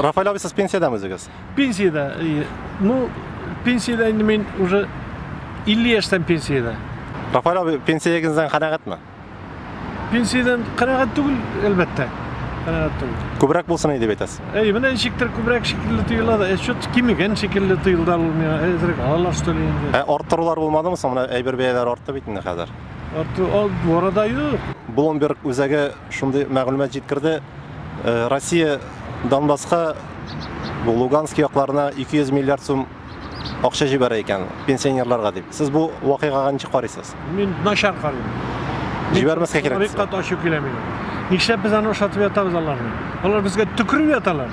Рафаэль абый, сез пенсиядәме үзегез? Пенсиядә. Ну, пенсиядә инде мин уже 50 яшьтән пенсиядә. Рафаэль абый, пенсиягездән канәгатьме? Пенсиядән канәгать түгел, әлбәттә. Канәгать түгел. Күбрәк булсын иде дип әйтәсез. Әй, менә ничектер күбрәк шикелле тоела да, что-то кимегән шикелле тоелды ул миңа. Әзрәк алалар что ли инде. Ә арттырулар булмадымы соң? Менә әйбер бәяләре артты бит инде хәзер. Арту, ал, бу арада юк. Bloomberg үзәге шундый мәгълүмат җиткерде. Россия Донбасска, бу Луганск якларына 200 миллиард сум акча җибәрә икән пенсионерларга дип. Сез бу вакыйгага ничек карыйсыз? Мин начар карыйм. Җибәрмәскә кирәк. Бик каты ачу килә миңа. Нишләп без аны ошатып ятабыз аларны? Алар безгә төкереп яталар.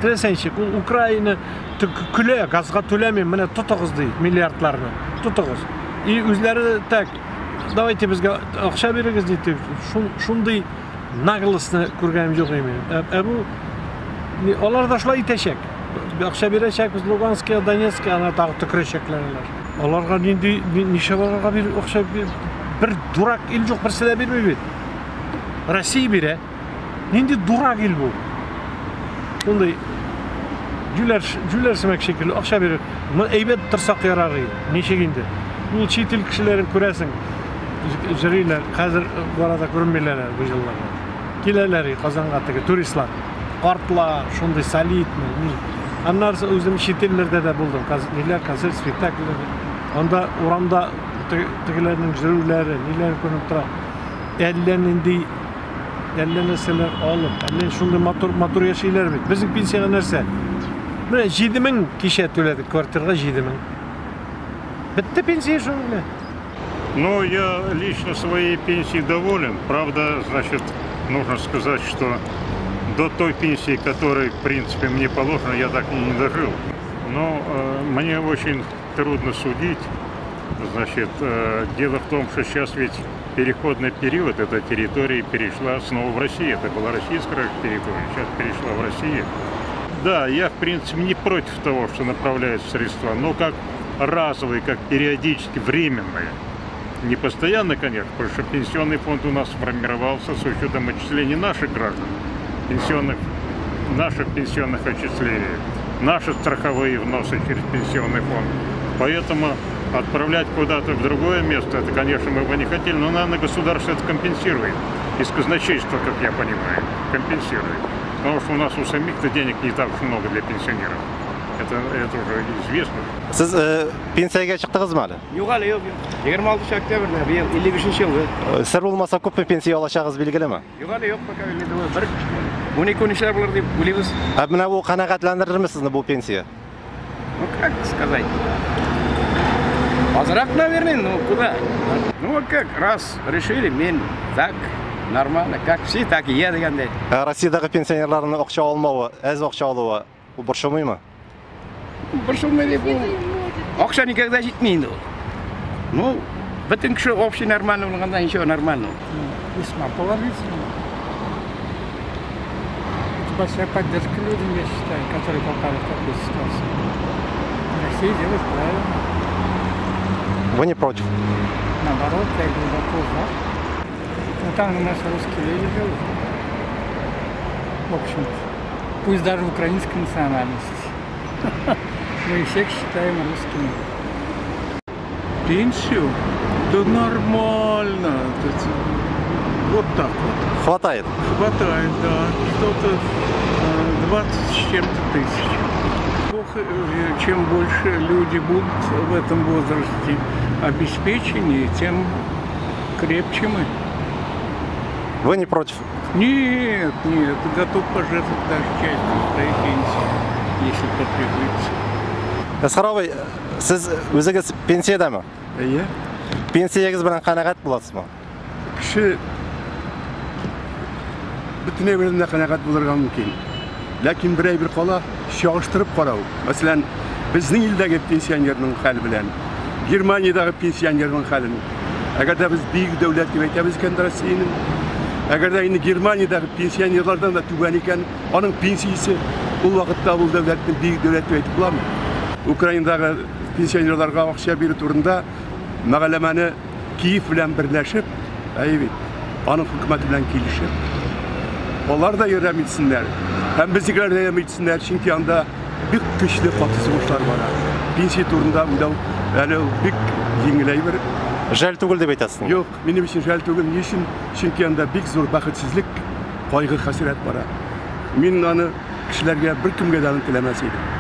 Теләсә ничек, ул Украина көлә, газга түләмим, менә тотыгыз ди, миллиардларны. Тотыгыз. И үзләре так, давайте безгә акча бирегез ди, шундый наглостны күргәнем юк именно. Ә бу алар да шулай итәчәк. Акча бирәчәкбез Луганския, Донецкия, ана тагы төкерәчәкләр алар. Аларга нинди ничә аларга бир акча бер дурак ил юк, берсе дә бирми бит. Россия бирә. Нинди дурак ил бу? Шундый җүләр, җүләр сымак шикелле акча бирер. Әйбәт торсак ярар иде. Ничек инде? Ул чит ил кешеләрен күрәсең. Җөриләр, хәзер бу арада күренмиләр әле бу елларда. Киләләр Казанга теге туристлар. Картлар, шундый солидный, ни. Аннары үзем чит илләрдә дә булдым. Ниләр, концерт, спектакльләр. Анда урамда тегеләрнең җөрүләре, ниләр күренеп тора. Әллә нинди әллә нәрсәләр алып, әллә шундый матур матур яшиләр бит. Безнең пенсиягә нәрсә? Менә 7000 кичә түләдек квартирага 7000. Бетте пенсия шуның белән. Ну, я лично своей пенсией доволен. Правда, значит, нужно сказать, что до той пенсии, которой, в принципе, мне положено, я так и не дожил. Но мне очень трудно судить. Значит, дело в том, что сейчас ведь переходный период, эта территория перешла снова в Россию. Это была российская территория, сейчас перешла в Россию. Да, я, в принципе, не против того, что направляют средства, но как разовые, как периодически, временные. Не постоянно, конечно, потому что пенсионный фонд у нас сформировался с учетом отчислений наших граждан, пенсионных, наших пенсионных отчислений, наши страховые взносы через пенсионный фонд. Поэтому отправлять куда-то в другое место, это, конечно, мы бы не хотели, но, наверное, государство это компенсирует. Из казначейства, как я понимаю, компенсирует. Потому что у нас у самих-то денег не так уж много для пенсионеров. Это уже известно. Сез пенсиягә чыктыгызмы әле? Юк әле, юк, юк. 26 октябрьдә, быел 55 ел. Сер булмаса, күпме пенсия алачагыз билгелеме? Юк әле, юк, пока билгеле түгел. Бер 12 ничәләр булыр дип уйлыйбыз. Ә менә бу канәгатьләндерерме сезне бу пенсия? Ну, как сказать? Азрак, наверное, ну куда? Ну, вот как, раз решили, мин так, нормально, как все, так и я дигәндәй. Ә Россиядәге пенсионерларның акча алмавы, әз акча алуы, ул борчылмыймы? Борчылмый дип ул акча никогда җитми инде ул. Ну, бөтен кеше общий нормально булганда ничего нормально. Весьма положительно. Это большая поддержка людям, я считаю, которые попали в такую ситуацию. Россия делает правильно. Вы не против? Наоборот, я глубоко за. Но там у нас русские люди живут. В общем-то, пусть даже украинской национальности. Мы всех считаем русскими. Пенсию? Да нормально. Вот так вот. Хватает? Хватает, да. Что-то 20 с чем-то тысяч. Чем больше люди будут в этом возрасте обеспеченнее, тем крепче мы. Вы не против? Нет, нет, готов пожертвовать даже частью своей пенсии, если потребуется. Әсхар абый, сез үзегез пенсиядәме? Әйе. Пенсиягез белән канәгать буласызмы? Кеше бөтен әйбердән дә канәгать булырга мөмкин. Ләкин бер әйбер кала, чагыштырып карау. Мәсәлән, безнең илдәге пенсионерның хәле белән Германиядәге пенсионерның хәлен. Әгәр дә без бөек дәүләт дип әйтәбез икән Россиянең, әгәр дә инде Германиядәге пенсионерлардан да түбән икән, аның пенсиясе, ул вакытта ул дәүләтне бөек дәүләт дип әйтеп буламы? Украинадагы пенсионерларга акча бирү турында мәгълүматны Киев белән берләшеп, әйе бит, аның хөкүмәте белән килешеп, Алар да ярдәм итсеннәр. Һәм безнекеләр дә ярдәм итсеннәр, чөнки анда бик көчле каты сугышлар бара. Пенсия турында уйлау әле ул бик җиңел әйбер. Жәл түгел дип әйтәсең. Юк, минем өчен жәл түгел. Ни өчен? Чөнки анда бик зур бәхетсезлек, кайгы, хәсрәт бара. Мин аны кешеләргә беркемгә дә аны теләмәс идем.